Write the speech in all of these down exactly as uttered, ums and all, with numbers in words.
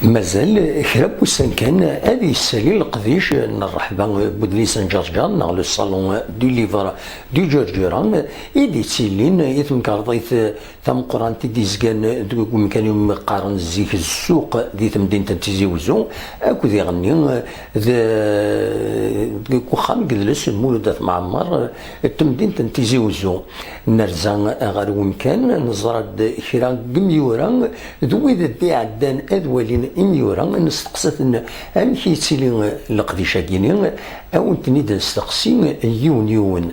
Mazal kra n wussan kan ad yessali leqdic n rreḥba n udlis n Ǧerǧer neɣ le salon du livre du Ǧerǧura i d-yettilin i temkarḍit tameqqrant i d-yezgan deg umkan umi qqaren zik ssuq di temdint n Tizi Wezzu, akked iɣenni d-, deg uxxam n yidles Lmulud At Mɛemmer n temdint n Tizi Wezzu. Nerza ɣer wemkan, neẓra-d kra n yimyura d wid d-iɛeddan ad walin imyura, nesteqsa-ten amek yettili leqdic-agi-ni, ad wen-ten-id-nesteqsi yiwen yiwen.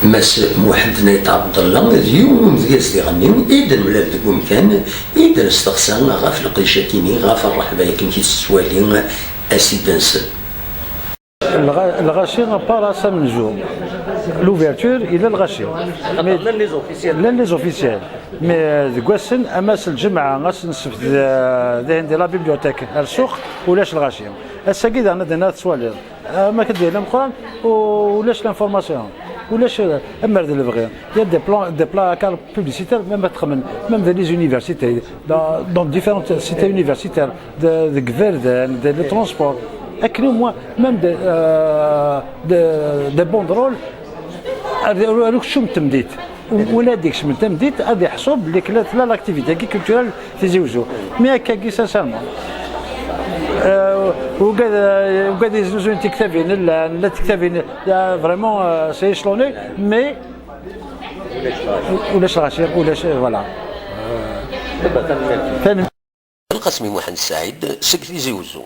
Mass Muḥend Nayt Ɛebdella d yiwen umedya d iɣenni i d-nemlal deg wemkan i d-nesteqsa ɣef leqdic-agi-ni, ɣef rreḥba-agi amek i tettwali ass-id-nsen. Lɣaci, à part ass amenzu, l'ouverture, yella lɣaci. Llan les officiels. Llan les officiels. Mais, euh, deg wassen, ama s lǧemɛa, ass n ssebt, euh, dihin di la bibliothèque, ar ssuq, ulac lɣaci. Ass-agi daɣen ad d-nini ad tettwaliḍ. Ah, ma k-d-yehla Meqqran, u-, ulac l'information, ulac, euh, amer d lebɣi. Il y a des plans, des plans à carte publicitaires, même à Txemmen, même dans les universités, dans, dans différentes cités universitaires, de, de Gverden, de, de transport. Akken au moins, même des, euh, des, des banderoles, ad, ad, ad, ad, Ula d ikcem tamdint ad iḥṣu belli kla tella l'activité-agi culturelle Tizi Wezzu. Mais akkagi, sincèrement, euh, ugad, euh, ugad yeznuzuyen tiktabin, llan, la tiktabin, euh, vraiment, euh, c'est échelonné, mais ulac lɣaci, ulac, voilà. Tanemmirt. Lqasmi Muḥend Saɛid seg Tizi Wezzu.